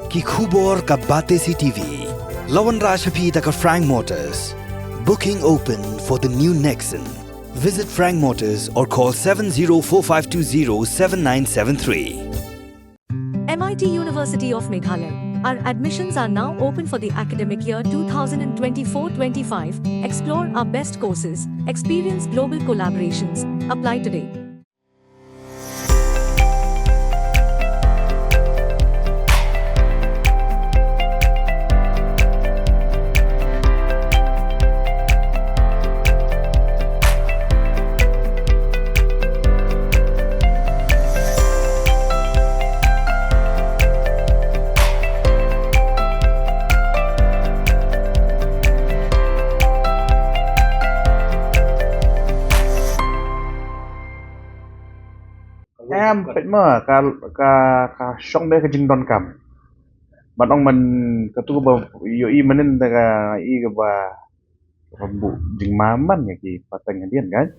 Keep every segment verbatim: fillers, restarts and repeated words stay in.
Ki khubor ka Batesi T V. La wanrah sha phi da ka Frank Motors. Booking open for the new Nexon. Visit Frank Motors or call seven zero four five two zero seven nine seven three. M I T University of Meghalaya. Our admissions are now open for the academic year two thousand twenty-four twenty-five. Explore our best courses, experience global collaborations. Apply today. Em, peit mo, ka, ka, ka shong beit ka jingdonkam. Ban ong man katu ba ïohi mynnin da ka i kaba, kaba buh jingma man ïa ki pateng hadien kan.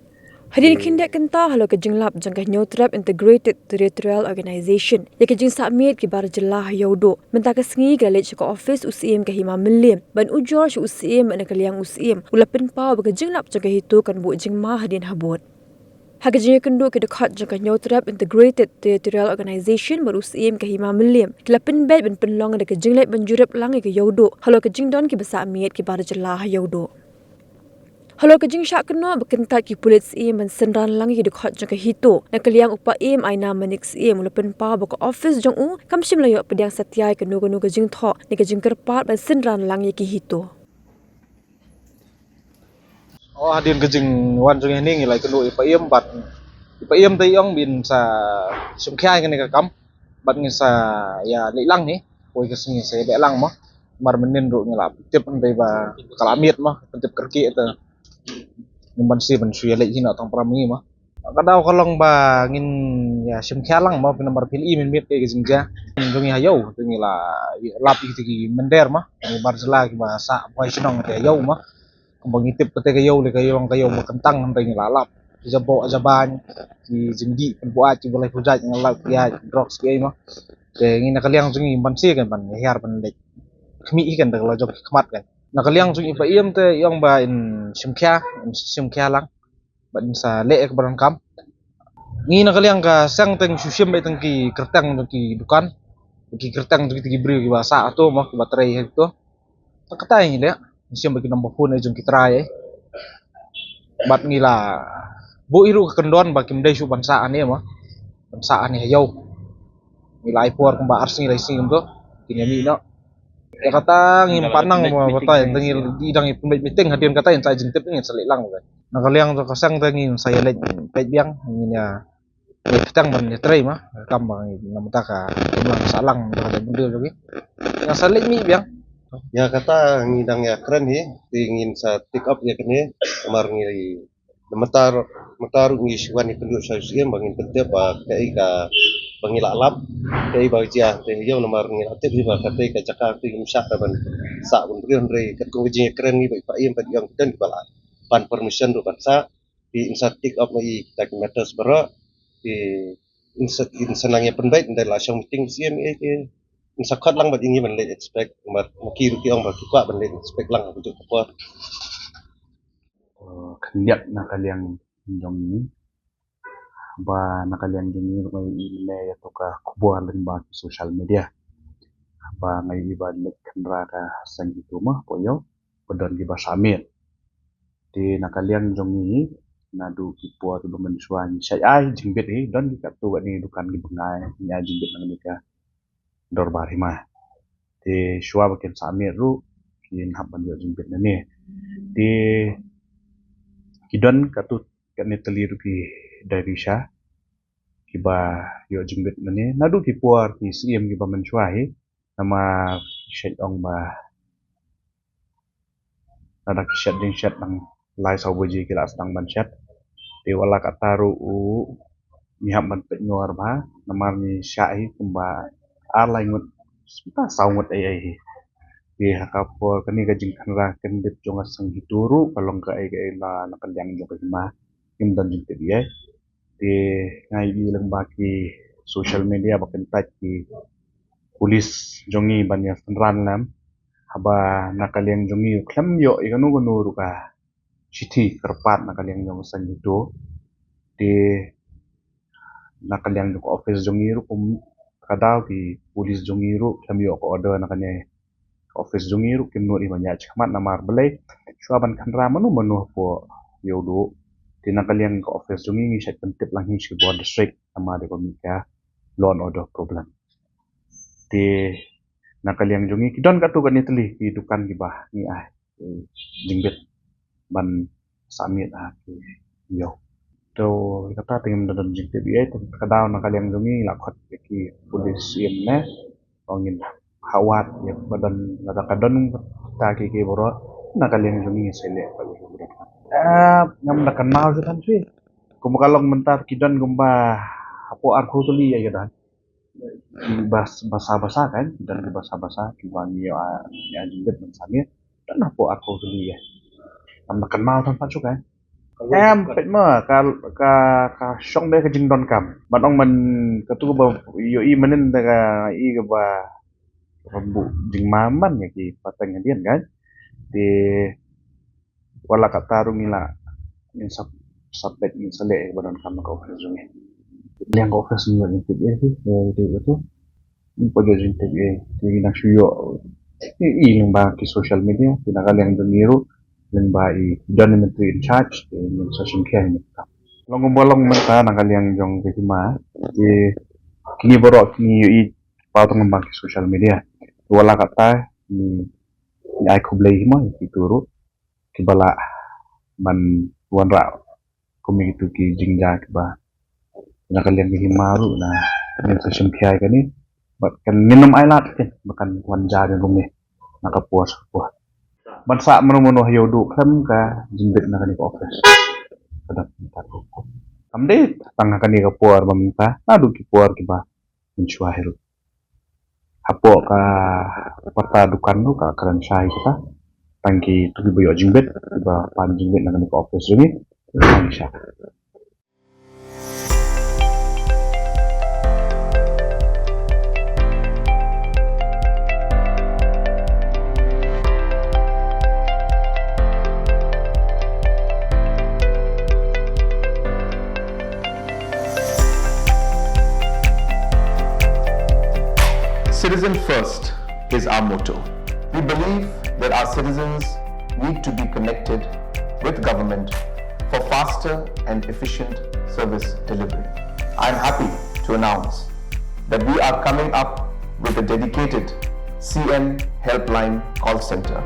Hadien khyndiat kynta halor ka jinglap jong ka Hynñiewtrep Integrated Territorial Organization ïa ka jingsahmiet ki bar jylla ha Ïewduh, mynta ka sngi ki la leit sha ka office u Syiem ka Hima Mylliem ban ujor sha u Syiem bad na ka liang u Syiem u la pynpaw ba ka jinglap jong ka HITO kan buh jingma hadien habud. Ha ka jingïakynduh ki dkhot jong ka Hynñiewtrep Integrated Territorial Organization bad u Syiem ka Hima Mylliem ki la pynbeit ban pynlong da ka jingleit ban jurip lang ïa ka Ïewduh halor ka jingdon kiba sahmiet ki bar jylla ha Ïewduh. Halor ka jingshah kynnoh ba kyntait ki pulit syiem ban synran lang ïa ki dkhot jong ka HITO, na ka liang u Paiem Aina Manik Syiem u la pynpaw ba ka office jong u kam shym la ïoh pdiang satia ïa kano kano ka jingthoh ne ka jingkyrpad ban synran lang ïa ki HITO. Oh, hadien ka jingwan jong ngi hangne ngi la ïakynduh ïa i Paiem bad i Paiem te i ong ba in sa shim khia ïa kane ka kam bad ngin sa ïa leit lang hi. Poi ka sngi sa ïa leit lang mo. Namar mynnin ruh ngi la pyntip hynrei ba ka la miet mo, pyntip kyrkieh te. Ngim banse ban shu ïa leit hi noh tang para ngi mo. Ka daw ka long ba ngin ïa shim khia lang mo, namar phi la i mynmiet ka jingjia jong ngi ha ïew, te ngi la lap ïa ki mynder mo, ngi bar jylla kiba sah boi shnong te ha ïew mo. Kumba ngi tip kata ka ïew, ka ïew, ka ïew ba kyntang, hynrei ngi la lap ki jaboh jabañ, ki jingdih pynbuaid, ki balei pynjait, ngi la lap ki ïaid drugs ki ei mo. Te ngi na ka liang jong ngi banse kan ban hiar ban leit khmih hi kan da ka la jong ki khmat kan. Na ka liang jong i Paiem te i ong ba in shim khia, in shim khia lang. Bad in sa leh ïa kaba donkam. Ngi na ka liang ka seng te ngi shu shim beit tang ki kyrteng jong ki dukan, ki kyrteng jong kita ki briew kiba sah hato mo, kiba trei hato. Tang kata ngi leh, ngi shim beit ki number phone jong ki trai. Bad ngi la buh ïa ruh ka kyndon ba kim dei shuh ban sah hangne mo, ban sah hangne ha ïew. Ngi la ai por kumba ar sngi lai sngi kumto, kin ïa mih noh. Ïa kata ngim pat nang mo, kata ïa ngi dang ïa pynbeit meeting, hadien kata ngin sa ai jingtip, ngin sa leit lang. Na ka liang jong ka seng te ngin sa ïa leit peit biang, ngin ïa leit peit tang ban ïa trei mo, kam ba ngi na mynta ka kamlang sahlang da ka bynriew jong ngi. Ngin sa leit mih biang. Ïa kata ngi dang ïa kren hi, te ngin sa take up ïa kane, namar ngi mynta, mynta ruh ngi shu wan ïakynduh sha u Syiem ba ngin pyntip ba kaei kaba ngi la lap, kaei ba jia te ha ïew, namar ngi la tip hi ba katei ka jaka te ngim shah ban sah ban briew, hynrei katkum ka jingïakren ngi bad i Paiem bad i ong ki don kiba la ban permission ruh ban sah. Te in sa take up ma i kita ki matters baroh. Te in sa, in sa nang ïa pynbeit ynda la shong meeting Syiem, eh, te in sa khot lang bad i ngi ban leit inspect, bad ma ki ruh ki ong ba ki kwah ban leit inspect lang ha kajuh ka por. Eh, khyndiat na ka liang jong ngi, ba na ka liang jong ngi ruh ngi ïohi mynne ïa tu ka khubor lyngba ki social media ba nga ïohi ba leit khynra ka seng HITO mo, poi ïew, ba don kiba sah miet. Te na ka liang jong ngi, naduh ki por kiba mynshuwa ngi shait ai jingbit hi, don ki katto katne dukan kiba ngi ai jingbit na kane ka dorbar hima. Te shuwa ba kin sah miet ruh kin hap ban ïoh jingbit nangne. Te ki don katto katne tylli ruh ki dairy sha kiba ïoh jingbit nangne. Naduh ki por ki Syiem kiba mynshuwa hi, namar ki shet ong ba lada ki shet jingshet tang lai saw baje ki la sdang ban shet. Te wat la katta ruh u, ngi hap ban peit ngor bha, namar ngi shah hi kumba ar lai ngut, mynta saw ngut ei ei hi. Te ha ka por kane ka jingkhynra kyndit jong ka seng HITO ruh ka long kaei kaei la na ka liang jong ka hima, ngim don jingtip ei ei. Te nga ïohi lyngba ki social media ba kyntait ki Police jong ngi ban ïa synran lem, haba na ka liang jong ngi u khlem ïoh ïa kano kano ruh ka shithi kyrpad na ka liang jong ka seng HITO. Te na ka liang jong ka office jong ngi ruh, kum ka daw ki police jong ngi ruh khlem ïoh ka order na kane ka office jong ngi ruh, kim nud hi ban ïaid shakhmat namar balei, shuwa ban khynra mano mano hapoh Ïewduh. Te na ka liang ka office jong ngi ngi shait pyntip lang hi sha ki bor district namar dei ka mih ka law and order problem. Te na ka liang jong ngi ki don katto katne tylli ki dukan kiba ngi ai, eh, jingbit ban submit ha ki ïew. To kata te ngim da don jingtip ei, te ka daw na ka liang jong ngi la khot ïa ki police ïa mane, ong ngin ha wad ïa ba don, lada ka don kata ki ki baroh na ka liang jong ngi sa leh ba ïa ki baroh. Ah, ngam da kynmaw shuh than shuh. Kumba ka long mynta ki don kumba hapoh arphew tylli ïa ki don. Bas, basa basa kan, don ki basa basa kiba ngi ïa, ïa jingbit ban submit. Don hapoh arphew tylli ïa. Ngam da kynmaw than pat shuh kan. Em, peit mo ka, ka, ka shong beit ka jingdonkam. Ban ong man katu kaba ïohi mynnin da ka i kaba, kaba buh jingma man ïa ki pateng hadien kan. Te wat la katta ruh ngi la, ngin sub, submit, ngin sa leh ïa kaba donkam na ka office jong ngi. Liang ka office ngi ïoh jingtip ei, eh, te katu. Ngim pat ïoh jingtip ei, te ngi nang shu ïoh i, i lyngba ki social media, te na ka liang jong ngi ruh lyngba i don i myntri in charge, te ngin sa shim khia ïa kata. Long kumba long mynta na ka liang jong ka hima, te kine baroh kine ïoh i paw tang lyngba ki social media. Te wat la katta ngi, ngi ai khublei hima ïa kito ruh kiba lah ban wanrah kum ïa kito ki jingjia kiba na ka liang ka hima ruh, na ngin sa shim khia ïa kane. Bad kan ngin ym ailad keiñ ba kan wan jia ïa kumne na ka por sha ka por. Ban sah mano mano ha Ïewduh khlem ka jingbit na kane ka office. Ka dang mynta ruh. Kam dei tang ha kane ka por ba mynta, naduh ki por kiba mynshuwa hi ruh. Hapoh ka pyrta dukan ruh ka kren shai kita. Tang kito kiba ïoh jingbit, kiba pan jingbit na kane ka office jong ngi. Tang sha. Citizen first is our motto. We believe that our citizens need to be connected with government for faster and efficient service delivery. I am happy to announce that we are coming up with a dedicated C M Helpline call center.